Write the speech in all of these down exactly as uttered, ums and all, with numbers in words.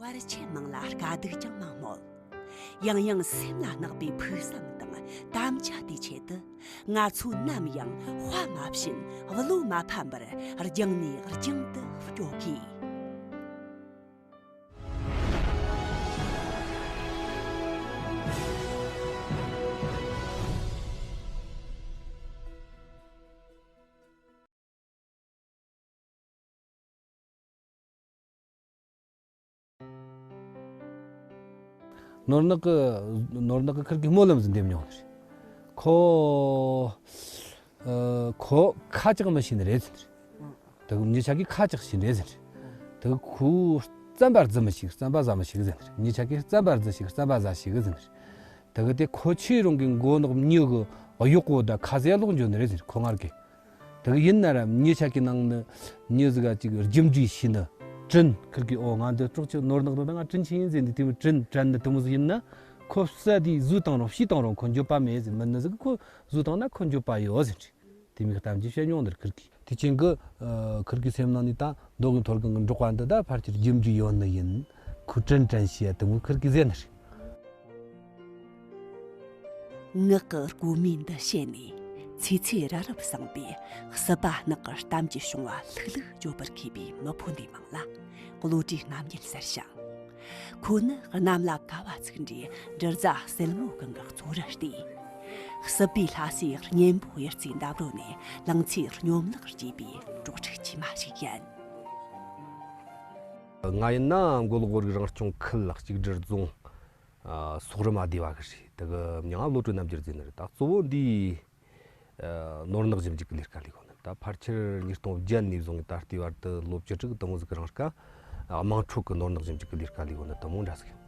བར་ཆད་མང་ལ་དཀའ་སྡུག་ཀྱང་མང་མོད། ཡང་ཡང་སེམས་ལ་བརྣག་པའི་ཕུགས་བསམ་དང་དམ་བཅའ་དེའི་ཆེད་དུ། ང་ཚོ་ནམ་ཡང་དཔའ་མ་ཕྱིན་བློ་མ་ཕམ་པར་རྒྱང་ནས་རྒྱང་དུ་སྐྱོད་དགོས། ནོར་ནག་གི་ནོར་ནག་གི་ཁིར་གི་སྨོན་ལམ་ཟིན་འདེམས་མྱོང་ནི་རེད། ཁོ་ཨ་ཁོ་ཁ་ཅིག་མི་ཤེས་ནི་རེད་ཟེར་ནི་རེད། དེ་གི་མྱི་ཆ་གི་ཁ་ཅིག་ཤེས་ནི་རེད་ཟེར་ནི་རེད། དེ་གི་ཁོ་རྩམ་པ་རྫི་མི་ཤེས་རྩམ་པ་ཟ་མི་ཤེས་ཟེར་ནི་རེད། མྱི་ཆ་གི་རྩམ་པ་རྫི་ཤེས་རྩམ་པ་ཟ་ཤེས་ཟེར་ནི་རེད། དེ་གི་དེ་ཁོ་ཆོའི་རང་གི་མགོ་ནག་མྱི་གི་གཡོག་གོ་ད་ཁ་ཟས་ལོག་འཇོ་ནི་རེད་ཟེར་ཁོ་ངར་གི། དེ་གི་ཡིན་ན་ར་མྱི་ཆ་གི་ནང་ནི་མྱི་ཟིག་ག་ཅིག་རྒྱུ་འབྲས་ཤེས་ནི་དྲིན་ཁིར་གི་ཨོ་ང་འདི་སྲོག་ཆགས་ནོར་ནག་ནོར་ནག་དྲིན་ཆེན་ཡིན་ཟེར་འདི་དེ་མི་དྲིན་དྲན་ནི་དེ་མོ་ཟིག་ཡིན་ན་ཁོ་བསད་དེ་བཟོས་བཏང་རུང་ཕྱིས་བཏང་རུང་ཁོ་འགྱོད་པ་མེད་ཟེར། མི་ནི་ཟིག་ཁོ་བཟོས་བཏང་ན་ཁོ་འགྱོད་པ་ཡོད་ཟེར་གི། དེ་མིག་གཏམ་གྱི་བཤད་མྱོང་འདིར་ཁིར་གི། དེ་ཅན་གི་ཨ་ཁིར་གི་སེམས་ནང་ནས་ད་མདོ་དབུས་མཐོ་སྒང་གི་འབྲོག་པ་འདི་ད་ཕལ་ཆེར་རྒྱུ་འབྲས་ཡོད་ནི་ཡིན། ཁོ་དྲིན་དྲན་ཤེས་ཡ་དེ་མོ་ཁིར་གི་ཟེར་ནི་རེད། ངག་གི་སྒོ་མོའི་འདི་བཤད་ནས་ཚེ་ཚེ་རབ་རིབ་སངས་པའི་སྲིད་པ་ནག་གི་གཏམ་གྱི་བྱུང་བ་ལྷུག་ལྷུག་བརྗོད་པར་མཁས་པའི་མི་ཕོ་འདིའི་མིང་ལ་བློ་གྲོས་རྣམ་རྒྱལ་ཟེར་ཞིང་། ཁོ་ནི་གནམ་ལ་ཀ་བ་ཚིག་འདྲའི་འབྲུ་རྫ་སེལ་མོ་གང་གི་གཙོ་རུ་བལྟས། སྲིད་པའི་ལྷ་སའི་གཉེན་པོ་ཡུལ་རྩེའི་འདབས་རོལ་ནས་ལང་ཚོའི་སྙོམས་ལག་རྒྱས་པའི་གྲོགས་ཁྲིག་ཅི་མ་ཞིག་ཡིན། ང་ཡིན་ན་མགོ་ལོག་བོད་རིགས་རང་སྐྱོང་ཁུལ་གཅིག་སྒྲིལ་རྫོང་ཨ་སོག་རི་མ་སྡེ་བ་གི་རེད། དེ་གི་མྱིང་ང་བློ་གྲོས་རྣམ་རྒྱལ་ཟེར་ནི་རེད། ད་གཙོ་བོ་འདི་ཨ་ནོར་ནག་ཞིབ་འཇུག་གི་ལས་ཀ་ལས་གོ་ནི་རེད། ད་ཕལ་ཆེར་ཉིས་སྟོང་བརྒྱད་ནས་བཟུང་ད་ལྟའི་བར་དུ་ལོ་བཅུ་དྲུག་དེ་མོ་ཟིག་གི་རིང་ཀ་ཨ་དམངས་ཁྲོད་ཀྱི་ནོར་ནག་ཞིབ་འཇུག་གི་ལས་ཀ་ལས་གོ་ནི་དེ་མོ་འདྲ་ཟིག་ཡིན།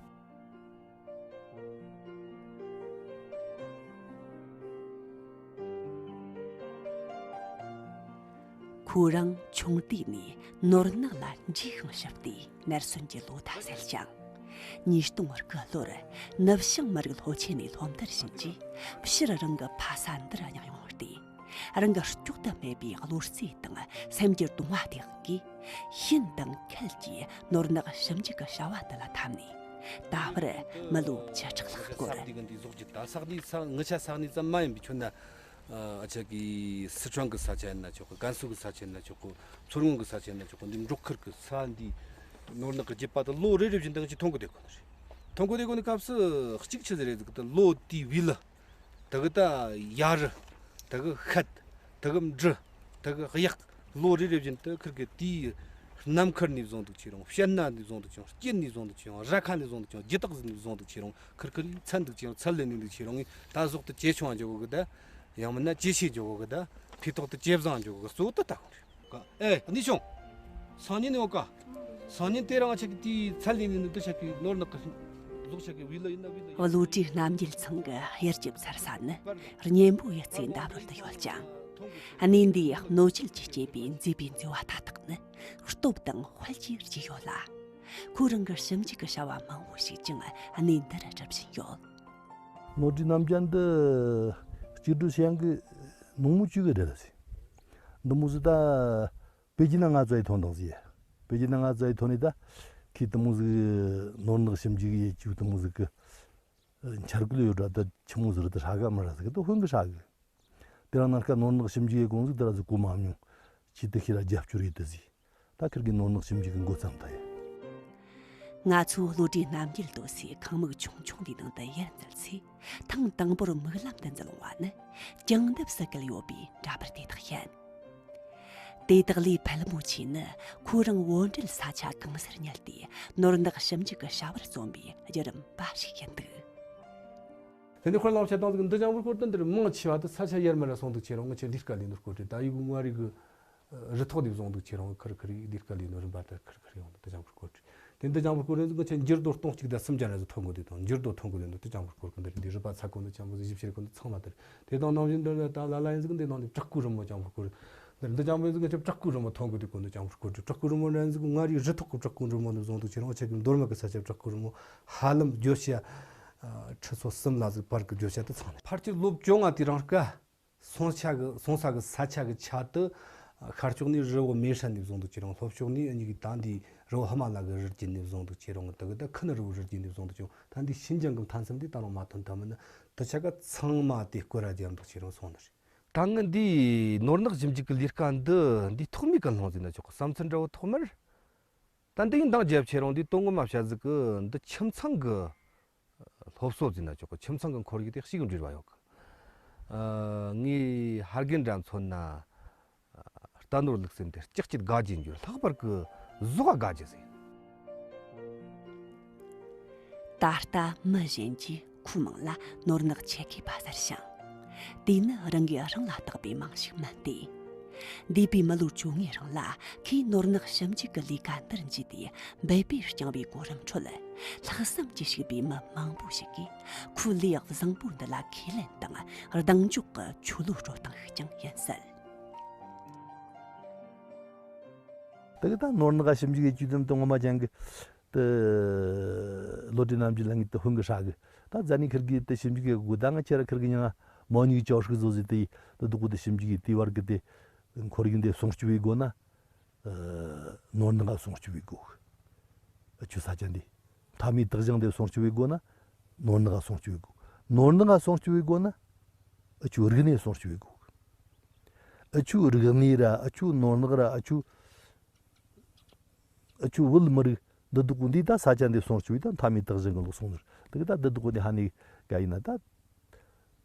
ཁོ་རང་ཆུང་དུས་ནས་ནོར་ནག་ལ་འདྲིས་ཤིང་ཞིབ་སྟེ་ནར་སོན་གྱི་ལོ་ཟླ་སད་ཅིང་། ཉིས་སྟོང་དགུ་ལོར་ནུབ་བྱང་མི་རིགས་སློབ་ཆེན་ནས་སློབ་མཐར་ཕྱིན་རྗེས་ཕྱིར་རང་གི་ཕ་ས་འདིར་རྙེད་ཡོང་སྟེ། རང་གི་སྐྱོག་ཏུ་སྨྲས་པའི་བློ་རྩེ་དང་སེམས་ཀྱི་གདུང་བ་དེ་དག་གིས་ཤིན་ཏུ་འཁེལ་གྱིས་ནོར་ནག་ཞིབ་འཇུག་གི་བྱ་བ་འདི་ལ་འཐམས་ནས་ད་བར་མི་ལོ་བཅུ་ཕྲག་ལྷག་འགོར། ས་གནས་འདི་འདི་བཟོ་རྒྱུ་ད་ས་གནས་ས་ངི་ཆ་ས་གནས་ཙམ་མ་ཡིན་པའི་ཁྱོད་ན། ཨ་ཅག་གི་སི་ཁྲོན་གི་ས་ཆ་ཡིན་ན་ཆོག་གི། ཀན་སུའུ་གི་ས་ཆ་ཡིན་ན་ཆོག་གི། མཚོ་སྔོན་གི་ས་ཆ་ཡིན་ན་ཆོག་གི། འདི་འབྲོག་ཁུལ་གི་ས་འདི་ནོར་ནག་གི་རྒྱུད་པ་དེ་ལོ་རེ་རེ་བཞིན་དུ་ཅིག་ཐོན་གི་བསྡད་གོ་ནི་རེད། ཐོན་གི་བསྡད་གོ་ནི་སྐབས་སུ་གཅིག་ཆི་ཟིག་རེད་ཟིག་དེ་ལོ་དེའི་བི་ལི། དེ་གི་ད་ཡ་རི། དེ་གི་ཤད། དེ་གི་འབྲི། དེ་གི་གཡག་ལོ་རེ་རེ་བཞིན་དུ་ཁིར་གི་དེའི་ནམ་མཁར་ནས་བཟུང་འདུག་ཅི་རུང་། བྱེ་སྣ་ནས་བཟུང་འདུག་ཅི་རུང་། སྐྱིད་ནས་བཟུང་འདུག་ཅི་རུང་། ར་ཁ་ནས་བཟུང་འདུག་ཅི་རུང་། རྒྱུ་དག་ནས་བཟུང་འདུག་ཅི་རུང་། ཁིར་ཁིར་ཡིས་ཚད་འདུག་ཅི་རུང་། ཚད་ལས་ནས་འདུག་ཅི་རུང་། ད་ཟོག་ཏུ་ཇེ་ཆུང་བ་འགྱོ་གི་ད། ཡང་མིན་ན་ཇེ་ཆེ་འགྱོ་གི་ད། ཕི་ཏོག་ཏུ་ཇེ་བཟང་འགྱོ་གི། གཙོ་བོ་དེ་ལྟ་བུ་རེད། ཨེ་ནི་ཆུང་། སང་ཉིན་ནི་འོ་ཀ། སང་ཉིན་དེ་རང་ཆ་གི་དེའི་ཚད་ལས་ནས་ནི་དུ་ཆ་གི་ནོར་ནག་གི་ཟོག་ཆ་གི་བི་ལི་ཡིན་ན་བི་ལི་ཡིན། བློ་གྲོས་རྣམ་རྒྱལ་ཚང་གི་དབྱར་གྱི་ཚར་ས་ནི་གཉེན་པོ་ཡུལ་རྩེའི་འདབས་རོལ་དུ་ཡོད་ཅིང་། གནས་འདིའི་སྣོད་བཅུད་ཀྱིས་སྐྱེད་པའི་མཛེས་པའི་མཛེས་བ་མཐའ་དག་ནི་སྟོབས་དང་དཔལ་གྱིས་རྒྱས་ཡོད་ལ། ཁོ་རང་གི་ཞིབ་འཇུག་གི་བྱ་བ་མང་བོ་ཞིག་ཀྱང་གནས་འདིར་སྒྲུབ་བཞིན་ཡོད། ནོར་འཁྲུལ་རྣམ་རྒྱལ་འདི་གཅིག་སྒྲིལ་བྱེད་ཡང་གི་ནང་མོ་བཅུག་གི་རེད་ཟེར། འདི་མོ་ཟིག་ད་པེ་ཅིན་ན་ང་ཚོ་ཡི་ཐོན་དང་ཟེར། པེ་ཅིན་ན་ང་ཚོ་ཡི་ཐོན་ནི་ད་ཁི་དི་མོ་ཟིག་ནོར་ནག་ཞིབ་འཇུག་ཡེ་བཅུག་དི་མོ་ཟིག་གི་འཆར་གི་ཡོད་འདྲ་ད་ཆི་མོ་ཟིག་རེད་ད་ཧྲ་ག་མི་ཧྲ་ཟིག་གི་ད་ཧོན་གི་ཧྲ་གི། དེ་རང་ནང་ཀ་ནོར་ནག་ཞིབ་འཇུག་ཡེ་གོང་ཟིག་དེ་ར་ཟིག་གོ་མ་མྱོང་། ཆི་དི་ཁི་ར་རྒྱབ་སྐྱོར་ཡེ་དི་ཟིག་ད་ཁིར་གི་ནོར་ནག་ཞིབ་འཇུག་གི་འགོ་བརྩམས་ད་ཡ། ང་ཚོའི་བློ་གྲོས་རྣམ་རྒྱལ་རྡོ་སའི་ཁང་མིག་ཆུང་ཆུང་འདིའི་ནང་དུ་ཡར་འཛུལ་ཚེ། ཐེངས་དང་པོར་མིག་ལམ་དུ་འཛུལ་འོང་བ་ནི་གྱང་ལྡེབས་སུ་བཀལ་ཡོད་པའི་འདྲ་པར་དེ་དག་ཡིན། དེ་དག་ལས་ཕལ་མོ་ཆེ་ནི་ཁོ་རང་བོད་འབྲེལ་ས་ཆ་གང་སར་ཉུལ་ཏེ་ནོར་ནག་ཞིབ་འཇུག་གི་བྱ་བར་བརྩོན་པའི་བརྒྱུད་རིམ་འབའ་ཞིག་ཡིན་འདུག་དེ་ནས་ཁོ་ལ་བཤད་སྟངས་ཟིག་འདི་ལྗང་བུ་སྐོར་དུ་འདིར་མང་ཆེ་བ་དུ་ས་ཆ་ཡར་མར་ལ་སོང་འདུག་ཁྱེད་རང་ངི་ཆེ་འདི་སྐད་ལས་འདུག་སྐོར་དྲི་ད་ཡི་གུ་ང་རིག་གི་རི་ཐོག་ལས་བཟུང་འདུག་ཁྱེད་རང་ཁུར་ཁུར་ཡིག་འདི་སྐད་ལས་ནོར་རིམ་པ་ལྟར་ཁུར་ཁུར་ཡོང་འདུག་དེ་ལྗང་བུ་སྐོར་དྲི་དེ་འདི་ལྗང་བུ་སྐོར་རེད་ཟིག་ངི་ཆེ་འགྱུར་རྡོ་སྟོང་གཅིག་དང་སུམ་བརྒྱ་རེད་ཟིག་ཐོན་གོ་དེ་དང་འགྱུར་རྡོ་ཐོན་གོ་དེ་འདུག་དེ་ལྗང་བུ་སྐོར་གི་འདིར་འདི་རི་པ་ཚ་གོ་འདི་ལྗང་བུ་ཟིག་ཞིབ་ཕྱིར་གོ་འདི་ཚང་མ་དེར་དེ་དང་ནང་བཞིན་འདི་ད་ལ་ལ་ཡིན་ཟིག་འདི་ནང་འདི་བྲག་བརྐོས་རི་མོ་ལྗང་བུ་སྐོར་འདིར་འདི་ལྗང་བུ་ཟིག་ངི་ཆེ་བྲག་བརྐོས་རི་མོ་ཐོན་གོ་དེ་གོ་འདི་ལྗང་བུ་སྐོར་དྲི་བྲག་བརྐོས་རི་མོ་རེད་ཟིག་ང་རིག་རི་ཐོག་གི་བྲག་བརྐོས་རི་མོ་འདི་བཟུང་འདུག་ཁྱེད་རང་ཆེ་གི་མདོར་མ་གི་ས་ཆ་བྲག་བརྐོས་རི་མོ་ཧ་ལམ་བརྗོད་བྱ། ཁྲི་ཚོ་གསུམ་ལ་ཟིག་བར་གི་བརྗོད་བྱ་དེ་ཚང་ནས་ཕལ་ཆེར་ལོ་བཅོ་ལྔ་དེ་རིང་ཀ་སོང་ཆ་གི་སོང་ས་གི་ས་ཆ་གི་ཆ་དུ་ཤར་ཕྱོགས་ནས་རི་བོ་མེ་ཧྲན་ནས་བཟུང་འདུག་ཁྱེད་རང་ལྷོ་ཕྱོགས་ནས་གཉིས་ཀྱི་ད་འདི་ རི་བོ་ཧི་མ་ལ་གི་རི་རྒྱུད་ནས་བཟུང་འདུག་ཁྱེད་རང་གི་དེ་གི་ད་ཁུ་ནུ་རི་བོའི་རི་རྒྱུད་ནས་བཟུང་འདུག་ཀྱང་ད་འདི་ཤིན་ཅང་གི་མཐའ་མཚམས་འདི་ད་རུང་མ་ཐོན་ཐུབ་མིན་ན། དེ་ཆ་ག་ཚང་མ་དེ་སྐོར་ར་རྒྱབ་འདུག་ཁྱེད་རང་སོང་ནི་རེད། ད་ངི་འདི་ནོར་ནག་ཞིབ་འཇུག་གི་ལས་ཀ་འདི་འདི་ཐོག་མའི་གི་སློང་ཟིན་ན་ཆོག་གི། བསམ་ཚུལ་འདྲ་བོ་ཐོག་མར། ད་འདི་ཡིན་འདང་རྒྱབ་ཁྱེད་རང་འདི་དོན་ངོ་མ་བཤད་ཟིག་གི་འདི་ཁྱིམ་ཚང་གི་སློབ་གསོ་ཟིན་ན་ཆོག་གི། ཁྱིམ་ཚང་གི་ཁོར་ཡུག་དེ་གཅིག་འབྲེལ་བ་ཡོད་གི། ཨ། ངས་ཧར་རྒན་འདྲ་མཚོན་ན། རྟ་ནོར་ལུག་སེམས་དེ་ལྕགས་ཀྱི་དགའ་རྒྱུ་འགྱུར། ལྷག་པར་གི་གཟུགས་ཀ་དགའ་རྒྱུ་ཟིག་ཡིན། ད་ལྟ་མི་གཞན་གྱིས་ཁོའི་མིང་ལ་ནོར་ནག་ཆེ་གེ་པ་ཟེར་ཞིང་། དེ་ནི་རང་གིས་རང་ལ་བཏགས་པའི་མིང་ཞིག་མིན་ཏེ། འདས་པའི་མི་ལོ་བཅོ་ལྔའི་རིང་ལ་ཁོས་ནོར་ནག་ཞིབ་འཇུག་གི་ལས་ཀ་འདིར་འཇུས་ཏེ་འབད་པས་བསྐྱངས་པའི་གོ་རིམ་ཁྲོད། ལྷག་བསམ་གྱིས་ཕྱུག་པའི་མི་མང་པོ་ཞིག་གིས་ཁོའི་ལས་བཟང་པོ་འདི་ལ་ཁས་ལེན་དང་གདེང་འཇོག་གི་ཆོས་ལུགས་སྤྲོད་སྟངས་ཤིག་ཀྱང་ཡིན་སྲིད། དེ་གི་ད་ནོར་ནག་ཞིབ་འཇུག་ཡེ་རྒྱུ་དེ་དང་ངོ་མ་ཅན་གི་དེ་བློ་གྲོས་རྣམ་རྒྱལ་ལ་ངེས་དེ་ཧོན་གི་ཧྲ་གི། ད་ཛ་ནི་ཁིར་གི་དེ་ཞིབ་འཇུག་ཡེ་དགོས། ད་ང་ཁྱེད་ར་ཁིར་གི་ཉང་མོ་ཉིག་ཅོ་ཧྲུག་བཟོ་ཟི་དེ་དེ་དུ་གུ་དེ་ཞིབ་འཇུག་ཡེ་དེ་བར་གི་དེ་ཁོར་ཡུག་འདི་སྲུང་སྐྱོབ་ཡེ་དགོས་ན། ནོར་ནག་སྲུང་སྐྱོབ་ཡེ་དགོས། ཨ་ཆུ་ས་ཆ་འདི་མཐའ་མའི་དག་ཞིང་འདི་སྲུང་སྐྱོབ་ཡེ་དགོས་ན་ནོར་ནག་སྲུང་སྐྱོབ་ཡེ་དགོས། ནོར་ནག་སྲུང་སྐྱོབ་ཡེ་དགོས་ན་ཨ་ཆུ་རིག་གནས་སྲུང་སྐྱོབ་ཡེ་དགོས། ཨ་ཆུ་རིག་གནས་ར་ཨ་ཆུ་ནོར་ནག་ར་ཨ་ཆུ་ཨ་ཆུ་བོད་མི་རིགས་འདི་དུ་གུ་འདི་ད་ས་ཆ་འདི་སྲུང་སྐྱོབ་ཡེ་ད་མཐའ་མའི་དག་ཞིང་གི་ལུགས་སྲུང་ནོར་དེ་གི་ད་འདི་དུ་གུ་འདི་ཧ་ནི་ག་ཡིན་ན་ད།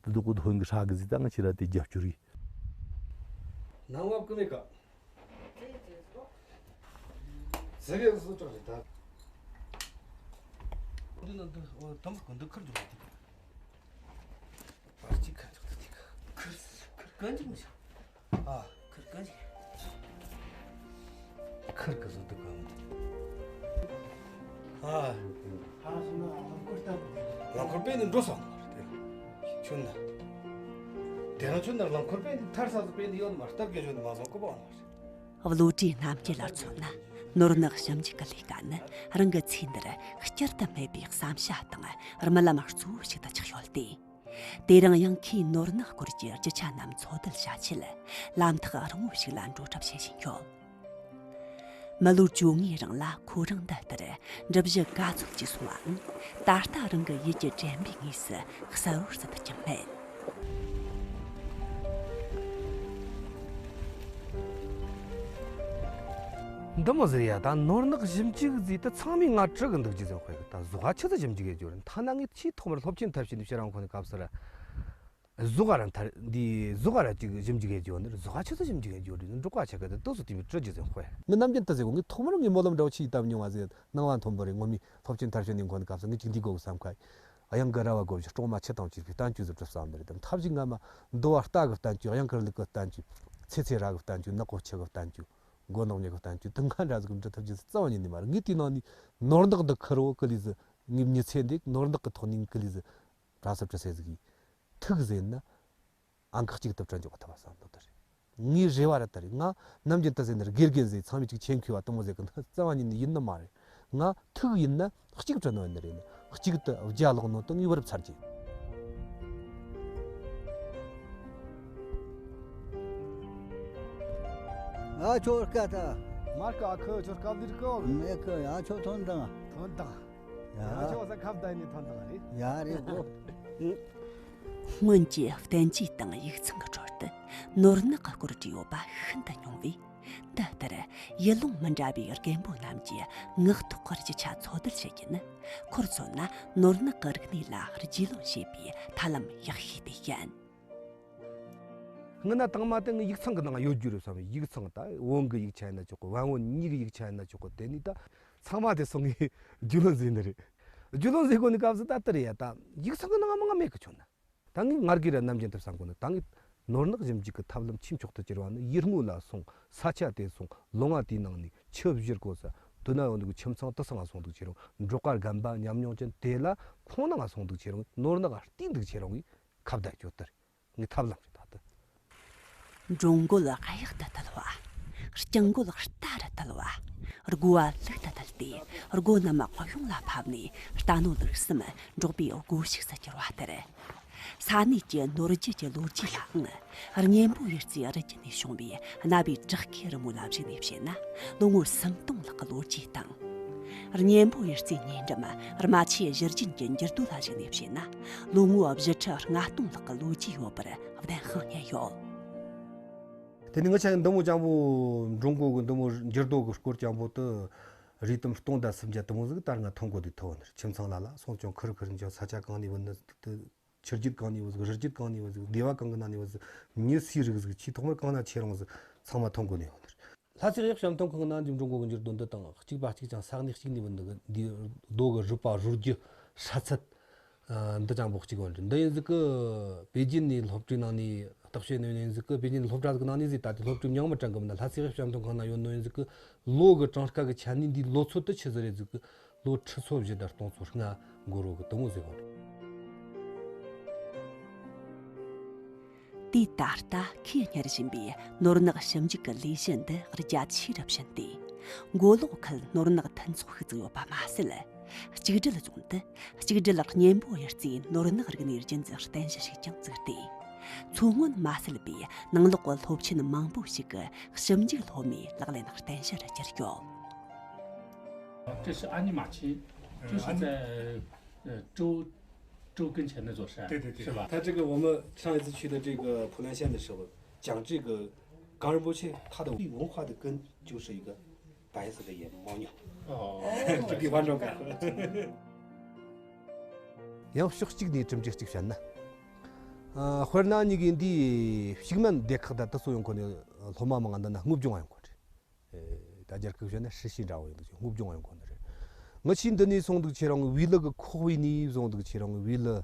དེ་དུ་གོ་དུ་ཧོན་གི་ཧྲ་གི་ཟི་ད་ང་ཕྱི་ར་དེ་རྒྱབ་སྐྱོར་ཡིན། ནང་བབ་ཀི་མེད་ཀ་ཟི་གེ་སུ་ཅོག་རེད་ད། འདི་ན་འདི་འོ་དམ་གི་འདི་ཁུར་འཇོག་རེད། བར་གཅིག་ཁ་འཇོག་ཏུ་དེ་ཁུར་ཁུར་གན་ཅིག་མི་ཤ། ཨ། ཁིར་ཀ་ཅིག་ཁིར་ཀ་བཟོ་འདུག་གམ། ཨ། རླངས་འཁོར་པས་ནི་འགྲོ་སོང་། ཁྱོད་ན། དེ་རང་ཁྱོད་ན་རླངས་འཁོར་པས་ནི་ཐར་ས་སུ་པས་ནི་ཡོད་མ་སྟབས་ཀྱི་ཞོན་མ་སོང་ཀོ་པ་ཨང་། བློ་གྲོས་རྣམ་རྒྱལ་ལ་མཚོན་ན། ནོར་ནག་ཞིབ་འཇུག་གི་ལས་ཀ་ནི་རང་གི་ཚེ་འདིར་བསྐྱུར་དུ་མེད་པའི་བསམ་བྱ་དང་རྨི་ལམ་གཙོ་བོ་ཞིག་ཏུ་ཆགས་ཡོད་དེ། དེ་རིང་ཡང་ཁོས་ནོར་ནག་སྐོར་གྱི་རྒྱུ་ཆ་རྣམས་འཚོལ་བསྡུ་བྱ་ཆེད་ལམ་ཐག་རིང་བོ་ཞིག་ལ་འགྲོ་གྲབས་བྱེད་བཞིན་ཡོད། མི་ལོ་བཅོ་ལྔའི་རིང་ལ་ཁོ་རང་འདི་ལྟར་འགྲུལ་བཞུད་ག་ཚོད་ཅིག་སོང་བའང་ད་ལྟ་རང་གི་ཡིད་ཀྱི་དྲན་པའི་ངོས་སུ་གསལ་བོར་གསལ་དུ་ཀྱང་མེད། འདི་མོ་ཟེར་ཡ་ད་ནོར་ནག་ཞིབ་འཇུག་ཟིག་ད་ཚང་མས་ང་དྲི་གི་འདུག་ཅི་ཟེར་དཔེ་གི་ད་གཟུགས་ཆི་ཟིག་ཞིབ་འཇུག་ཡེ་རྒྱུ་རེད། ཐ་ན་ངས་ཆེས་ཐོག་མར་སློབ་ཆེན་མཐར་ཕྱིན་ནས་ཕྱིར་རང་འཁོར་ནས་སྐབས་སུ་ར། གཟུགས་ཀ་ར་མཐར་འདི་གཟུགས་ཀ་ར་ཅིག་ཞིབ་འཇུག་ཡེ་རྒྱུ་འདིར་གཟུགས་ཆི་ཟིག་ཞིབ་འཇུག་ཡེ་རྒྱུ་རེད། འབྲོག་པ་ཆ་ག་དེ་ཏོག་ཙམ་དེ་མི་དྲི་རྒྱུ་ཟེར་དཔེ། ངས་ནམ་རྒྱུན་ད་ཟེར་གོ་ངས་ཐོག་མར་ངས་སྨོན་ལམ་འདྲ་བོ་ཆི་ཡིས་བཏབ་མྱོང་བ་ཟེར་སྣང་བ་མཐོན་པོ་རེད། ངོ་མས་སློབ་ཆེན་མཐར་ཕྱིན་ནས་འཁོར་ནས་སྐབས་སུ་ངས་ཅིག་འདི་དགོས་གི་བསམ་ཁ་ཡིན། གཡང་གི་ར་བ་དགོས་ཀྱི་སྲུང་མ་ཆུ་དང་བཅས་པའི་བསྟན་བཅོས་སུ་གྲུབ་བསམ་ནི་རེད་དམ། ཐབས་ཤིག་ང་མ་འདུལ་བ་རྟ་གི་བསྟན་བཅོས། ཚེ་ཚེ་ར་གི་བསྟན་བཅོས། ཚེ་ཚེ་ར་གི་བསྟན་བཅོས། ནག་པོ་ཆུ་གི་བསྟན་བཅོས། མགོ་ནག་མྱི་གི་བསྟན་བཅོས། དེ་ང་འདྲ་ཟིག་འབྲི་ཐུབ་རྒྱུ་རྩ་བ་ཉིད་ནས་མ་རེད། ངས་དེའི་ནང་ནས་ནོར་འདག་འདི་ཁུར་བོ་ཀི་ལི་ཟི། ངའི་མྱི་ཚེ་འདི་ནོར་འདག་གི་ཐོག་ནས་ཀི་ལི་ཟི། གྲྭ་སབ་གྲྭ་སེ་ཟིག་གིས་ཐུག་ཟེར་ན། ཨང་ཁག་གཅིག་ཏུ་བྲན་འཇོག་ཐུབ་པ་བསམ་འདུག་དེ་རེད། ངའི་རེ་བ་ར་ད་རེད། ང་ནམ་རྒྱུན་ད་ཟེར་ནི་དགེ་རྒན་ཟེར་ཚང་མས་ཅིག་ཆེན་ཁུལ་བ་དང་མོ་ཟེར་གི་འདི་རྩ་བ་ཉིད་ནས་ཡིན་ནི་མ་རེད། ང་ཐུག་ཡིན་ན་གཅིག་བྲི་ནོ་ཡིན་ནི་རེད། གཅིག་ཏུ་བརྒྱ་ལོག་ནོ་དང་ངའི་བུ་རབས་ཚར་གྱི། ཨ་ཁྱོད་སྐད་ད། མར་ཀ་ཁུ་ཁྱོད་སྐབས་འདིར་ཀོ། མེད་ཀི་ཡ་ཁྱོད་ཐོན་དང་། ཐོན་དང་། ཡ། ཡ་ཁྱོད་ས་ཁབ་ད་ནི་ཐོན་དང་རེད། ཡ་རེད་གོ། སྔོན་གྱི་བསྟན་བཅོས་དང་ཡིག་ཚང་གི་ཁྲོད་དུ་ནོར་ནག་གི་སྐོར་བྲིས་ཡོད་པ་ཤིན་ཏུ་ཉུང་བས། འདི་ལྟར་ཡུལ་ལུང་མི་འདྲ་བའི་རྒན་པོ་རྣམས་ཀྱིས་ངག་ཐོག་གི་རྒྱུ་ཆ་འཚོལ་བསྡུ་བྱེད་རྒྱུ་ནི་ཁོར་མཚོན་ན་ནོར་ནག་གི་རིག་གནས་ལ་རྒྱུས་ལོན་བྱེད་པའི་ཐབས་ལམ་ཡག་ཤོས་དེ་ཡིན། སྔོན་ན་དང་མ་དེ་ངའི་ཡིག་ཚང་གི་ནང་ཡོད་རྒྱུ་རེད་བསམ། ཡིག་ཚང་ད་བོན་གི་ཡིག་ཆ་ཡིན་ན་ཆོག་གི། བན་བོན་གཉིས་ཀྱི་ཡིག་ཆ་ཡིན་ན་ཆོག་གི། དེ་ནས་ད་ཚང་མ་དེ་སོང་ངས་རྒྱུས་ལོན་ཟིན་ནི་རེད། རྒྱུས་ལོན་ཟིན་གོ་ནི་སྐབས་སུ་ད་ལྟ་རེད་ཡ། ད་ཡིག་ཚང་གི་ནང་མང་ང་མེད་གི་ཆོག་ན། ད་ངས་ངར་གི་ར་ནམ་རྒྱུན་དུ་བསམ་གོ་ནི། ད་ངས་ནོར་ནག་ཞིབ་འཇུག་གི་ཐབས་ལམ་ཆེས་མཆོག་ཏུ་གྱུར་བ་ནི་ཡུལ་དངོས་ལ་སོང་། ས་ཆ་དེ་སོང་། ལུང་བ་དེའི་ནང་ནས་ཆུ་བཞུར་གོ་ས། དུ་ན་ཡོད་འདུག་ཁྱིམ་ཚང་དུ་སང་ང་སོང་འདུག་ཁྱེད་རང་འབྲོག་པ་རྒན་པ་ཉམས་མྱོང་ཅན་དེ་ལ་ཁོང་ནང་ང་སོང་འདུག་ཁྱེད་རང་ནོར་ནག་ག་བལྟས་འདུག་ཁྱེད་རང་གིས་ཁ་བརྡ་སྐྱོར་ལྟར། ངའི་ཐབས་ལམ་རེད་ད་ལྟ། འགྲོ་མགོ་གཡག་ཏུ་བརྟལ་བ། རྐྱང་མགོ་རྟ་རུ་བརྟལ་བ། སྒོ་བ་ལུག་ཏུ་བརྟལ་ཏེ། སྒོ་རྣམས་གཡོན་ལ་ཕབ་ནས། རྟ་ནོར་ལུག་གསུམ་འབྲོག་པའི་སྒོ་ཕྱུགས་སུ་གྱུར་བ་ལྟར། ས་གནས་ཀྱི་ནོར་རྒྱུ་གྱི་ལོ་རྒྱུས་ལའང་། གཉན་པོ་གཡུ་རྩེའི་རི་རྒྱུད་ནས་བྱུང་བའི་གནའ་བོའི་བྲག་བརྐོས་རི་མོ་ལ་གཞིགས་ནས་བཤད་ན། ལོ་ངོ་སུམ་སྟོང་ལྷག་གི་ལོ་རྒྱུས་དང་། གཉན་པོ་གཡུ་རྩེའི་ཉེ་འགྲམ་རྨ་ཆུའི་གཞུ་རྒྱུན་གྱི་འགྱུར་རྡོ་ལ་གཞིགས་ནས་བཤད་ན། ལོ་ངོ་བཞི་ཁྲི་ལྔ་སྟོང་ལྷག་གི་ལོ་རྒྱུས་ཡོད་པར་བདེན་དཔང་རྙེད་ཡོད། དེ་ནས་ང་ཆ་འདི་མོ་ཅང་པོ་འགྲོ་མགོ་གི་འདི་མོ་འགྱུར་རྡོ་གི་སྐོར་ཅང་པོ་དུ་རི་དུམ་སྟོང་དང་སུམ་བརྒྱ་དུ་མོ་ཟིག་ད་ང་མཐོང་གོ་དུས་ཐོན་ནི། ཁྱིམ་ཚང་ལ་ལ་སོང་ཅང་ཁུར་ཁུར་འཇོག་ས་ཆ་གང་ནས་བུད་ནི་དུ། ཆུ་རྒྱུད་གང་ནས་བུད་ཟིག་རི་རྒྱུད་གང་ནས་བུད་ཟིག་སྡེ་བ་གང་གི་ནང་ནས་བུད་ཟིག་མྱི་སུའི་རིགས་ཟིག་ཆེས་ཐོག་མར་གང་ན་ཁྱེད་རང་ཟིག་ཚང་མ་མཐོང་གོ་ནས་ཡོང་ནི། ལྷ་སའི་གཡག་བཤམས་སྟོན་ཁང་ནང་འདི་འགྲོ་མགོ་གི་འགྱུར་རྡོ་འདི་དང་གཅིག་པ་གཅིག་ཀྱང་ས་གནས་གཅིག་ནས་བུད་འདི་གི་འདི་རྡོ་གི་རུས་པ་རུས་རྒྱུད་སྲ་ཚད། ཨ། འདི་ཅང་པོ་གཅིག་ཡོད་རེད། འདི་ཡིན་ཟིག་གི་པེ་ཅིན་ནས་སློབ་གྲྭའི་ནང་ནས་བརྟག་དཔྱད་ནས་ཡིན་ཟིག་གི་པེ་ཅིན་ནས་སློབ་གྲྭ་ཟིག་ནང་ནས་ཟིག་ད་དེ་སློབ་གྲྭའི་མྱིང་མི་དྲན་གི་མིན་ན། ལྷ་སའི་གཡག་བཤམས་སྟོན་ཁང་ན་ཡོད་ནོ་ཡིན་ཟིག་གི་ལོ་གི་གྲངས་ཀ་གི་ཆ་ནས་འདིའི་ལོ་ཚོད་དུ་ཆི་ཟིག་རེད་ཟིག་གི་ལོ་ཁྲི་ཚོ་བཞི་དང་སྟོང་ཚོ་ལྔ་འགོར་རོ་གི་དུ་མོ་ཟིག་ཡོད་རེད། དེ་ད་ལྟ་ཁོས་གཉེར་བཞིན་པའི་ནོར་ནག་ཞིབ་འཇུག་གི་ལས་གཞི་འདི་རྒྱ་ཆེ་རུ་ཕྱིན་ཏེ། མགོ་ལོག་ཁུལ་ནོར་ནག་མཐུན་ཚོགས་ཤིག་བཙུགས་ཡོད་པ་མ་ཟད། གཅིག་སྒྲིལ་རྫོང་དུ་གཅིག་སྒྲིལ་གཉན་པོ་གཡུ་རྩེའི་ནོར་ནག་རིག་གནས་རྒྱུན་འཛིན་རྟེན་གཞི་ཞིག་ཀྱང་བཙུགས་ཏེ། མཚོ་སྔོན་མ་ཟད་པའི་ནང་ལོགས་ཀྱི་སློབ་ཆེན་མང་པོ་ཞིག་གི་ཞིབ་འཇུག་སློབ་མའི་ལག་ལེན་རྟེན་གཞིར་གྱུར་ཡོད། 这是阿尼玛卿，就是在呃州州跟前那座山，对对对，是吧？他这个我们上一次去的这个普兰县的时候，讲这个冈仁波切，他的文化的根就是一个白色的野牦牛，哦，这地方上改回来。 ཡང་ཕྱོགས་གཅིག་ནས་གྲུབ་འབྲས་གཅིག་བཤད་ན། ཨ། དཔེར་ན་ཉིད་ཀྱིས་འདིའི་ཕྱུགས་སྨན་སྡེ་ཁག་དང་དུ་སོ་ཡོང་གོ་ནས་སློབ་མ་མང་འདི་ན་སྔོ་སྦྱོང་ཡོང་གོ་རེད། ད་རྒྱ་སྐད་བཤད་ན་ཧྲི་ཤི་འདྲ་བོ་ཡིན་འདུག་སྔོ་སྦྱོང་ཡོང་གོ་ནི་རེད། ང་ཆེས་འདི་ནས་སོང་འདུག་ཁྱེད་རང་བི་ལི་གི་ཁོག་པའི་ནས་བཟུང་འདུག་ཁྱེད་རང་བི་ལི།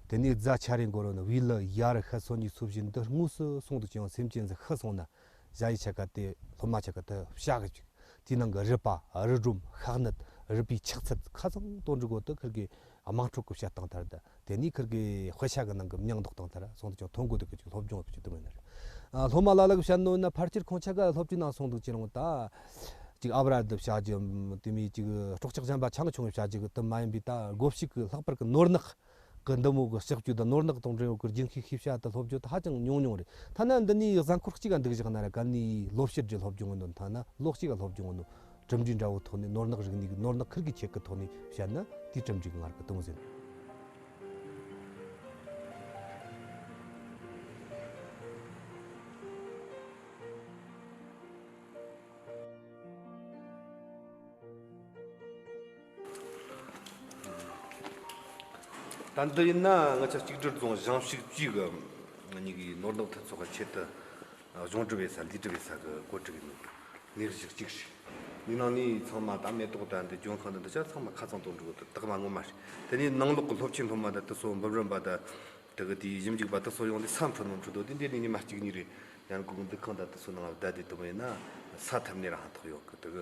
དེ་ནས་རྫ་ཆ་རེ་འགོར་ནི་བི་ལི་ཡར་ཤི་སོ་ཉིས་སོ་བཞིན་འདི་དངོས་སུ་སོང་འདུག་ཁྱེད་རང་སེམས་ཅན་ཟིག་ཤི་སོང་ན། བྱ་ཡི་ཆ་ག་དེ་སློབ་མ་ཆ་ག་དེ་བྱ་གི་བཅུག་དེའི་ནང་གི་རུས་པ་རུས་སྒྲོམ་ཤ་གནད་རུས་པའི་ཆག་ཚད་ཁ་ཚང་དོན་འགྲིག་གོ་དུ་ཁིར་གི་དམངས་ཁྲོད་ཀྱི་བཤད་སྟངས་ལྟར་དུ། དེ་ནས་ཁིར་གི་དཔེ་ཆ་གི་ནང་གི་མྱིང་འདོགས་སྟངས་ལྟར་སོང་དུ་ཀྱང་ཐོན་གོ་དུ་གི་ཅིག་སློབ་སྦྱོང་བྱེད་དུ་མེད་ན་རེད། ཨ། སློབ་མ་ལ་ལ་གི་བཤད་ནོ་ན་ཕལ་ཆེར་ཁོང་ཆ་ག་སློབ་གྲྭའི་ནང་སོང་དུ་ཅི་རུང་ད། ཅིག་ཨ་བྲ་དུ་བྱ་རྒྱུ་དེ་མིན་ཅིག་སྲོག་ཆགས་གཞན་པ་ཆང་ཆུང་བྱ་རྒྱུ་གི་དུ་མ་ཡིན་པའི་ད་སྒོ་ཕྱུགས་གི་ལྷག་པར་གི་ནོར་ནག་གི་འདི་མོ་གི་ལྕགས་ཀྱུ་དང་ནོར་ནག་དང་འབྲེལ་བའི་རྒྱུན་ཤེས་ཤེས་བྱ་དུ་སློབ་རྒྱུ་དུ་ཧ་ཅང་ཉུང་ཉུང་རེད། ཐ་ན་འདི་ནས་གཟའ་འཁོར་གཅིག་ག་འདུག་བཞག་ན་ར་ག་ནས་ལོ་ཕྱེད་ཀྱི་སློབ་སྦྱོང་ཡིན་ནོ། ཐ་ན་ལོ་གཅིག་ག་སློབ་སྦྱོང་ཡིན་ནོ། གྲུབ་འབྲས་འདྲ་བོ་ཐོག་ནས་ནོར་ནག་རིག་གནས་ཀྱི་ནོར་ནག་ཁུར་གི་ཁྱད་ཀྱི་ཐོག་ནས་བཤད་ན་དེའི་གྲུབ་འབྲས་ཀྱི་ངར་གི་དུང་ཟིན། ད་འདི་ཡིན་ན་ང་ཆ་གཅིག་སྒྲིལ་རྫོང་ཞང་ཞུགས་ཅུས་གི་གཉིས་ཀྱི་ནོར་ནག་མཐུན་ཚོགས་ཀྱི་ཆེད་དུ་གཞུང་སྒྲུབ་ཡེ་ས་ལས་སྒྲུབ་ཡེ་ས་གི་བཀོད་སྒྲིག་ཡིན་ནོ། གནས་གཞི་གཅིག་རེད། འདི་ནང་ནས་ཚང་མ་ད་མེ་ཏོག་དང་འདི་ལྗོན་ཤིང་དང་འདི་ཆ་ཚང་མ་ཁ་ཚང་དུ་འགྲོ་གི་དག་མ་ངོ་མ་རེད། དེ་ནས་ནང་ལོགས་ཀྱི་སློབ་ཆེན་སློབ་མ་དང་དུ་སོ་འབུམ་རམས་པ་དང་དེ་གི་དེའི་ཞིབ་འཇུག་པ་དུ་སོ་ཡོང་དུས་ས་འཕྲོད་མི་འཕྲོད་དོ་དེ་འདི་ནས་ཉི་མ་གཅིག་གཉིས་རེད། ཡང་སྒོ་གི་འདུ་ཁང་དང་དུ་སོ་ནང་ལ་བསྡད་དེ་དུ་མ་ཡིན་ན་ས་ཐམ་ནས་ར་ཧང་ཐོག་ཡོད་གི། དེ་གི་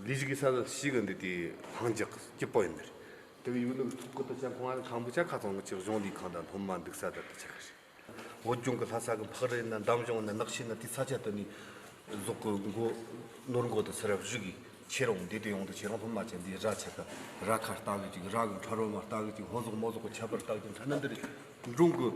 ལས་གཞི་གི་ས་ཞིག་གི་འདི་དེ་ལྷིང་འཇགས་སྐྱིད་པོ་ཡིན་ནི་རེད། དེ་གི་ཡུལ་ནི་ཐོག་གི་དུ་ཆ་ཁོང་ཨ་ཁང་བུ་ཆ་ཁ་ཚང་གི་ཅིག་གཞུང་ལས་ཁང་དང་སློབ་མ་འདུག་ས་དང་དུ་ཆ་ཁ་རེད། བོད་ལྗོངས་ཀྱི་ལྷ་ས་གི་འཕགས་རི་ཡིན་ན་འདམ་གཞུང་ཡིན་ན་ནགས་ཆུ་ཡིན་ན་དེའི་ས་ཆ་དེ་ནས་ཟོག་གི་མགོ་ནོར་མགོ་དེ་སུ་ར་བཞུགས་གི་ཁྱེད་རང་འདི་དེ་ཡོང་དུ་ཁྱེད་རང་སློབ་མ་ཆེན་འདིའི་ར་ཆ་ག་ར་ཁ་ལྟ་གི་ཅིག་ར་གི་ཁྲ་རོ་མ་ལྟ་གི་ཅིག་ཧོ་ཟོག་མོ་ཟོག་གི་ཁྱད་པར་ལྟ་གི་ཅིག་ཐ་ན་འདི་རེད། འབྲོང་གི་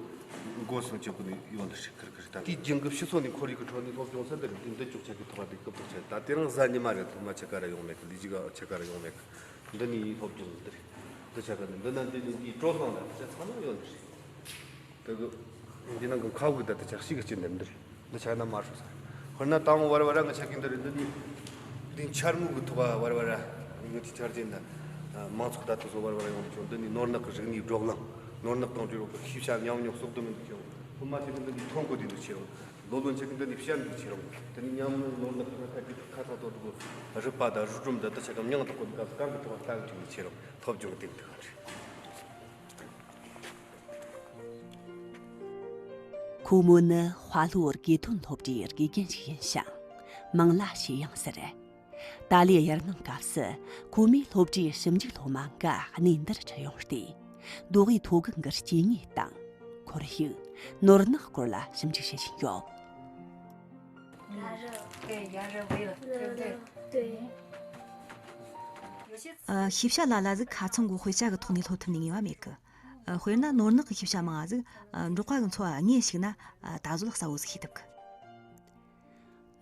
མགོ་སོང་ཅོག་གི་ནི་ཡོང་དུ་ཁིར་ཁིར་ད་དེའི་རྒྱང་གི་ཕྱི་སོ་ནས་ཁོར་ཡུག་གི་ཁྲོད་ནས་སློབ་སྦྱོང་ས་འདི་རེད། འདི་འདི་ཅོག་ཆ་གི་ཐོག་འདི་སྐུ་པོ་ཆ་ད་དེ་རང་གཟའ་ཉི་མ་རེད། སློབ་མ་ཆ་ག་ར་ཡོང་མེད་གི། ལས་གཞི་ག་ཆ་ག་ར་ཡོང་མེད་གི། འདི་ནས་སློབ་སྦྱོང་འདི་རེད། འདི་ཆ་ག་ནི་འདི་ན་འདི་ནས་འདིའི་སྤྲོ་སོང་ལ་ཆ་ཚང་མ་ཡོང་དུ་རེད། དེ་གི་འདི་ནང་གི་མཁའ་དབུགས་དང་དེ་ཆ་ཞིག་གི་སྐྱིད་འདེམས་འདིར་འདི་ཆ་ན་མ་ཧྲོ་ས། དཔེར་ན་དང་བར་བར་ང་ཆ་གི་འདིར་འདི་ནི་འདི་འཆར་ངོས་ཀྱི་ཐོག་བར་བར་ངི་ཆི་འཆར་ཅན་ན་མང་ཚོགས་ད་དུ་སོ་བར་བར་ཡོང་འདུག་ཀྱང་འདི་ནི་ནོར་ནག་གི་རིག་གནས་བགྲོ་གླེང་ནོར་ནག་དང་འབྲེལ་བའི་ཤེས་བྱ་ཉམས་མྱོང་གསོག་ཏུ་མི་འདུག་ཀྱང་སློབ་མ་ཆེ་གི་འདི་ནི་མཐོང་གོ་དེ་འདུག་ཁྱེད་རང་སློབ་ལོན་ཆེ་གི་འདི་ནི་བཤད་འདུག་ཁྱེད་རང་། འདི་ནི་ཉམས་མྱོང་ནོར་ནག་ཁ་ཁ་གི་ཁ་ཚང་དོ་འདུག་རུས་པ་དང་རུས་སྒྲོམ་དང་འདི་ཆ་གམ་མྱང་དུ་ཀོ་འདི་ག་སྐར་གི་ཐོག་ལྟ་གི་ཁྱེད་རང་སློབ་སྦྱོང་བསྟན་འདུག་ག་འདྲི། ༸གོང་ས་༸སྐྱབས་མགོན་ཆེན་པོ་མཆོག་གིས་ཁོ་མོ་ནི་དཔའ་ལྷོ་དགེ་ཐོན་སློབ་གྲྭའི་དགེ་རྒན་ཞིག་ཡིན་ཞིང་། མིང་ལ་ཞེ་ཡང་ཟེར། ཏཱ་ལའི་དབྱར་གནང་སྐབས་སུ་ཁོ་མོས་སློབ་གྲྭའི་ཞིབ་འཇུག་སློབ་མ་འགའ་གནས་འདིར་ཁྲིད་ཡོང་སྟེ། རྡོ་དབུས་མཐོ་སྒང་གི་སྐྱེ་དངོས་དང་། ཁོར་ཡུག་ནོར་ནག་སྐོར་ལ་ཞིབ་འཇུག་བྱེད་བཞིན་ཡོད། ཨ། ཤེས་བྱ་ལ་ལ་ཟིག་ཁ་ཚང་གི་དཔེ་ཆ་གི་ཐོག་ནས་སློབ་ཐུབ་ནི་ངེས་པ་མེད་གི། ཨ། དཔེར་ན་ནོར་ནག་གི་ཤེས་བྱ་མང་ང་ཟིག་ཨ། འབྲོག་པ་གི་འཚོ་བ་དངོས་ཤིག་ན་ཨ། ད་གཟོད་གསལ་བོ་ཟིག་ཤེས་ཐུབ་གི།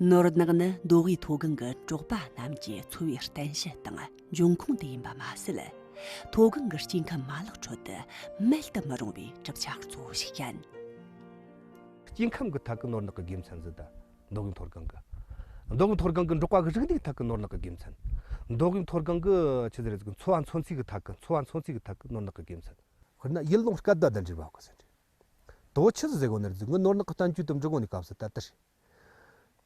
ནོར་ནག་ནི་མདོ་དབུས་མཐོ་སྒང་གི་འབྲོག་པ་རྣམས་ཀྱི་འཚོ་བའི་རྟེན་གཞི་དང་འབྱུང་ཁུངས་དེ་ཡིན་པ་མ་ཟད། མཐོ་སྒང་གི་སྐྱེ་ཁམས་མ་ལག་ཁྲོད་དུ་མེད་དུ་མི་རུང་བའི་གྲུབ་ཆ་གཙོ་བོ་ཞིག་ཡིན། སྐྱེ་ཁམས་ཀྱི་ཐད་ཀྱི་ནོར་ནག་གི་དགེ་མཚན་ཟིག་ད། མདོ་དབུས་མཐོ་སྒང་གི། མདོ་དབུས་མཐོ་སྒང་གི་འབྲོག་པ་གི་རིག་གནས་ཐད་ཀྱི་ནོར་ནག་གི་དགེ་མཚན། མདོ་དབུས་མཐོ་སྒང་གི་ཆི་ཟེར་ཟིག་འཚོ་བ་འཚོ་ཚུལ་གྱི་ཐད་ཀྱི་འཚོ་བ་འཚོ་ཚུལ་གྱི་ཐད་ཀྱི་ནོར་ནག་གི་དགེ་མཚན། དཔེར་ན་ཡུལ་ལུང་སྐད་བརྡ་དང་འབྲེལ་བ་གི་ཟེར་འདྲ། དོ་ཆི་ཟིག་ཟེར་གོ་ནི་རེད་ཟིག་ངི་ནོར་ནག་གི་བསྟན་བཅོས་དུ་འབྲི་གོ་ནི་སྐབས་སུ་ད་ལྟར།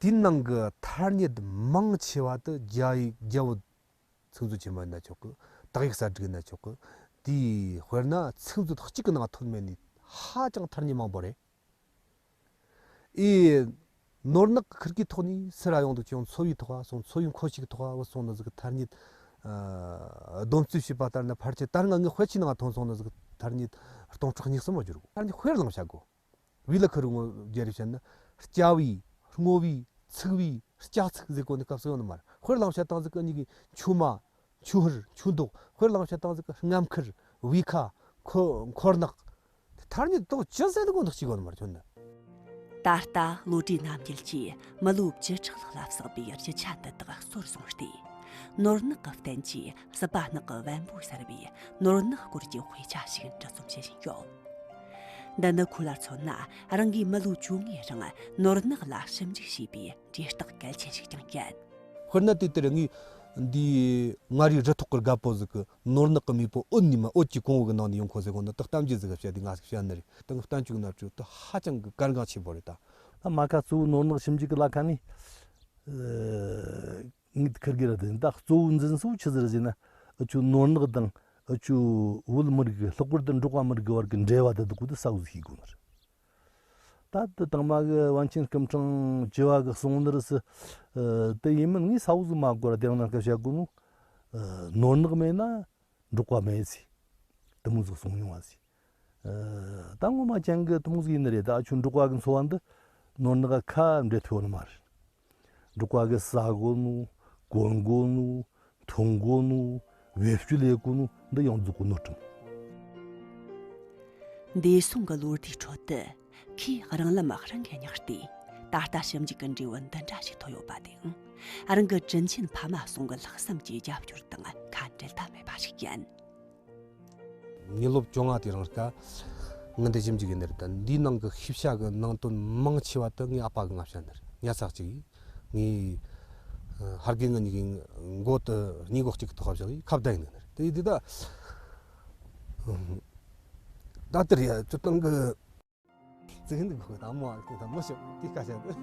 དེའི་ནང་གི་ཐ་སྙད་མང་ཆེ་བ་དུ་རྒྱ་ཡིག་རྒྱ་བོད་ཚིག་མཛོད་ཆེན་མོ་ཡིན་ན་ཆོག་གི། དག་ཡིག་གསར་བསྒྲིགས་ཡིན་ན་ཆོག་གི། དེའི་དཔེར་ན་ཚིག་མཛོད་གཅིག་གི་ནང་ཐོན་མེད་ནི་ཧ་ཅང་ཐ་སྙད་མང་པོ་རེད། ཨེ། ནོར་ནག་གི་ཁུར་གི་ཐོག་ནས་སུ་ར་ཡོང་འདུག་ཅིང་འཚོ་བའི་ཐོག་སོང་འཚོ་བའི་ཁོར་ཡུག་ཐོག་བུད་སོང་ནི་ཟིག་ཐ་སྙད། ཨ། སྡོམ་རྩིས་བྱས་པ་ལྟར་ན་ཕལ་ཆེར་ད་སྔ་ངའི་དཔེ་ཆའི་ནང་ཐོན་སོང་ནི་ཟིག་ཐ་སྙད་སྟོང་ཕྲག་གཉིས་གསུམ་མ་བསྒྱུར་གོ། ཐ་སྙད་དཔེར་བླངས་བྱ་དགོས། བི་ལ་ཁུ་རུ་ངོ་རྒྱལ་རེ་བཤད་ན་སྐྱ་བི་སྔོ་བི་ཚིག་བི་སྐྱ་ཚིག་ཟེར་གོ་ནི་སྐབས་སུ་ཡོང་ནི་མ་རེད། དཔེར་བླངས་བྱ་སྟངས་ཟིག་གི་གཉིས་ཀྱི་ཆུ་མ། ཆུ་ཧུར་ཆུ་མདོག་དཔེར་བླངས་བྱ་སྟངས་ཟིག་གི་རྔམ་ཁུར་བི་ཁ་འཁོར་འཁོར་ནག་ཐ་སྙད་དོ་ཅི་ཟེར་ནི་གོ་འདུག་ཅི་གོ་ནི་མ་རེད་ཁྱོད་ནི། ད་ལྟ་བློ་གྲོས་རྣམ་རྒྱལ་གྱིས་མི་ལོ་བཅུ་ཕྲག་ལྷག་ལ་བསགས་པའི་རྒྱུ་ཆ་འདི་དག་གཙོར་བཟུང་སྟེ། ནོར་ནག་གི་བསྟན་བཅོས་སྲིད་པ་ནག་གི་བེམ་པོ་ཟེར་བའི་ནོར་ནག་སྐོར་གྱི་དཔེ་ཆ་ཞིག་འབྲི་རྩོམ་བྱེད་བཞིན་ཡོད། འདི་ནི་ཁོ་ལ་མཚོན་ན་རང་གིས་མི་ལོ་བཅོ་ལྔའི་རིང་ནོར་ནག་ལ་ཞིབ་འཇུག་བྱས་པའི་འབྲས་རྟགས་གལ་ཆེན་ཞིག་ཀྱང་ཡིན། དཔེར་ན་དེ་ལྟར་ངས་འདིའི་མངའ་རིས་རི་ཐོག་གི་རྒད་པོ་ཟིག་གི་ནོར་ནག་གི་མེས་པོ་འོད་ནས་མ་འོད་ཀྱི་གོང་བུ་གི་ནང་ནས་ཡོང་ཁོ་ཟེར་གོ་ནི་དག་གཏམ་རྒྱུད་ཟིག་གི་བཤད་དེ་ང་ཟིག་བཤད་ནི་རེད། དེ་ངི་བསྟན་བཅོས་ཀྱི་ནག་ཆུ་དེ་ཧ་ཅང་གི་གལ་འགངས་ཆེན་པོ་རེད་ད། ད་མ་ཁ་གཙོ་བོ་ནོར་ནག་ཞིབ་འཇུག་གི་ལ་ཁ་ནས། ངས་ཁུར་གི་ར་དེ་ད་གཙོ་བོ་འཛིན་ས་བོ་ཆི་ཟིག་རེད་ཟེར་ན། ཨ་ཆུ་ནོར་ནག་དང་ཨ་ཆུ་བོད་མི་རིགས་ལྷག་པར་དུ་འབྲོག་པ་མི་རིགས་ཀྱི་བར་གྱི་འབྲེལ་བ་དེ་དག་གོ་དེ་གསལ་བོ་ཟིག་ཤེས་དགོས་ནི་རེད། ད་དེ་དང་མ་གི་པཎ་ཆེན་སྐུ་ཕྲེང་བཅུ་བ་གི་གསུང་ནི་རེད་ཟེར། དེ་ཡིན་མིན་ངས་གསལ་བོ་ཟིག་མ་གོ་ར་དེ་ནང་སྐད་བཤད་དགོས་ནོ། ནོར་ནག་མེད་ན་འབྲོག་པ་མེད་ཟེར། དེ་མོ་ཟིག་གསུང་མྱོང་བ་ཟེར། ད་ངོ་མ་ཅན་གི་དེ་མོ་ཟིག་ཡིན་ནི་རེད། ད་ཨ་ཆུ་འབྲོག་པ་གི་འཚོ་བ་འདི་ནོར་ནག་ཁ་འབྲལ་ཐུབ་ནི་མ་རེད། འབྲོག་པ་གི་ཟ་གོ་ནོ། གོན་གོ་ནོ། འཐུང་གོ་ནོ། བེད་སྤྱོད་ལས་གོ་ནོ་འདི་ཡོངས་རྫོགས་གོ་ནོར་ཁྲིམས། འདས་སོང་གི་ལོ་ཟླའི་ཁྲོད་དུ་ཁོས་རང་ལམ་རང་གིས་བསྙེགས་ཏེ་ད་ལྟ་ཞིབ་འཇུག་གི་འབྲས་བུ་འདི་འདྲ་ཞིག་ཐོབ་ཡོད་པ་དེའང་རང་གི་དྲིན་ཆེན་ཕ་མ་ཟུང་གི་ལྷག་བསམ་གྱི་རྒྱབ་སྐྱོར་དང་ཁ་འབྲལ་ཐབས་མེད་པ་ཞིག་ཡིན། ངས་ལོ་བཅོ་ལྔ་དེ་རིང་ཀ་ངི་འདི་ཞིབ་འཇུག་གི་ནི་རེད་ད། འདིའི་ནང་གི་ཤེས་བྱ་གི་ནང་དོན་མང་ཆེ་བ་དེ་ངའི་ཨ་ཕ་གི་ང་བཤད་ནི་རེད། ཉལ་ས་གཅིག་ཡིན། ངའི་ཧར་གི་ང་གཉིས་ཀྱི་མགོ་དེ་སྙིང་མགོ་གཅིག་གི་ཐོག་བཞག་ཡིན་ཁ་བརྡ་ཡིན་ནི་རེད། དེ་ཡིན་དུས་ད། ད་དེ་རེད་ཡ་ཅོ་ཏང་གི་ཙི་ཧིན་དུ་གོ་དང་མོ་ཨ་ཏི་དང་མོ་ཤོ་ཏི་ཀ་ཤ་དུ།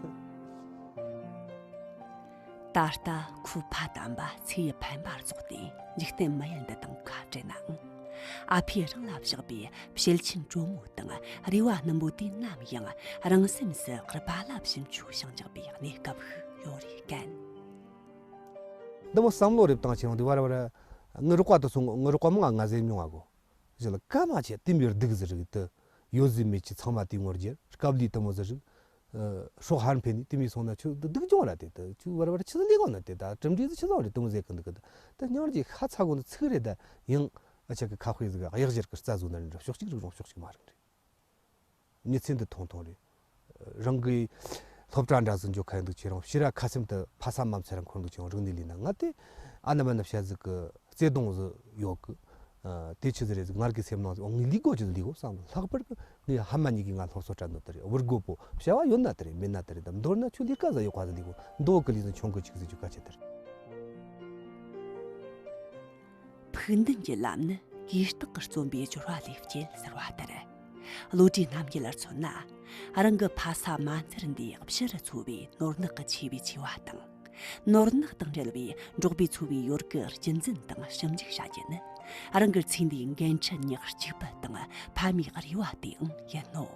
ད་ལྟ་ཁོའི་ཕ་དམ་པ་ཚེ་ཡི་འཕེན་པར་རྫོགས་ཏེ་འཇིག་རྟེན་མི་ཡུལ་འདི་དང་ཁ་བྲལ་ནའང་། ཨ་ཕས་རང་ལ་བཞག་པའི་ཕྱིར་ཆེན་གྲོ་མོ་དང་རེ་བ་རྣོན་པོ་དེ་ནམ་ཡང་རང་སེམས་སུ་གར་པ་ལ་བཞིན་ཆུ་བྱང་འཇགས་པའི་གནས་སྐབས་ཤིག་ཡོད་རེད་ཀན། འདི་མོ་བསམ་བློ་རེ་བཏང་ཆེ་བ་འདི་བར་བར་ངི་རོགས་པ་དུ་སོང་ངི་རོགས་པ་མང་ང་ཟེར་མྱོང་བ་གོ། ཞེས་ལ་སྐར་མ་ཆེ་དེ་མིར་སྡུག་ཟེར་རིགས་དུ་ཡོད་ཟེར་མེད་ཀྱི་ཚང་མ་དེ་ངོར་རྒྱལ་སྐབས་ལས་དེ་མོ་ཟེར་རིགས། སྲོག་ཧར་འཕེན་ནས་དེ་མི་སོང་ན་ཁྱོད་འདི་སྡུག་སྦྱོང་ར་དེ་དུ་ཁྱོད་བར་བར་ཆི་ཟིག་ལས་གོ་ན་དེ་ད་གྲུབ་འབྲས་ཟིག་ཆི་ཟིག་རེད་དེ་མོ་ཟེར་གི་འདུག་གི་ད་ད་སྙིང་རྗེ་ཤ་ཚ་གོ་ནི་ཚིག་རེད་ད་ཡང་ཨ་ཆ་གི་ཁ་དཔེ་ཟིག་གཡག་གཞིར་གི་རྩ་བཟོ་ན་རིན་འདྲ་ཕྱོགས་གཅིག་རིག་རུང་ཕྱོགས་གཅིག་མ་རིག་རེད། མྱི་ཚེ་འདི་ཐུང་ཐུང་རེད། རང་གི་སློབ་གྲྭ་འདྲ་ཟིག་འཇོག་ཁ་ཡིན་འདུག་ཁྱེད་རང་ཕྱིར་ར་ཁ་སེམས་དུ་ཕ་ས་མ་ཚེ་རང་འཁོར་འདུག་ཁྱེད་རང་རིག་གནས་ལས་ན་ང་དེ་ཨ་ན་མ་ན་བཤད་ཟིག་གི་བརྩེ་དུང་ཟིག་ཡོད་གི། དེ་ཆི་ཟིག་རེད་ཟིག་ངར་གི་སེམས་ནང་ཟིག་འོང་ངས་ལས་དགོས་ཀྱི་ལས་དགོས་བསམ་ལྷག་པར་གི་ངས་ཧ་མ་གཉིས་ཀྱིས་ང་སློབ་གསོ་སྤྲད་ནོ་དེ་རེད། བུར་དགོས་པོ་བྱ་བ་ཡོད་ན་དེ་རེད་མེད་ན་དེ་རེད་དམ་མདོར་ན་ཁྱོད་ལས་ཀ་ཟིག་ཡོད་ཁ་ཟིག་ལས་དགོས་མདོ་གི་ལས་ཟིག་ཆུང་གི་ཅིག་ཟིག་ཆུ་ཁ་ཆེ་དེ་རེད། ཕུགས་འདུན་གྱི་ལམ་ནི་གུས་རྟག་གིས་རྩོམ་པའི་སྦྱོར་བ་ལས་སྐྱེལ་ཟེར་བ་ལྟར། བློ་གྲོས་རྣམ་རྒྱལ་ལ་མཚོན་ན། རང་གི་ཕ་ས་མ་ཚར་འདིའི་ཕྱིར་འཚོ་བའི་ནོར་ནག་གི་ཆེ་བའི་ཆེ་བ་དང་། ནོར་ནག་དང་འབྲེལ་བའི་འབྲོག་པའི་འཚོ་བའི་ཡོལ་གི་རྒྱུན་འཛིན་དང་ཞིབ་འཇུག་བྱ་རྒྱུ་ནི། རང་གི་ཚེ་འདིའི་འགན་འཁྲི་ཉག་གཅིག་པུ་དང་ཕ་མའི་རེ་བ་དེའང་ཡིན་ནོ།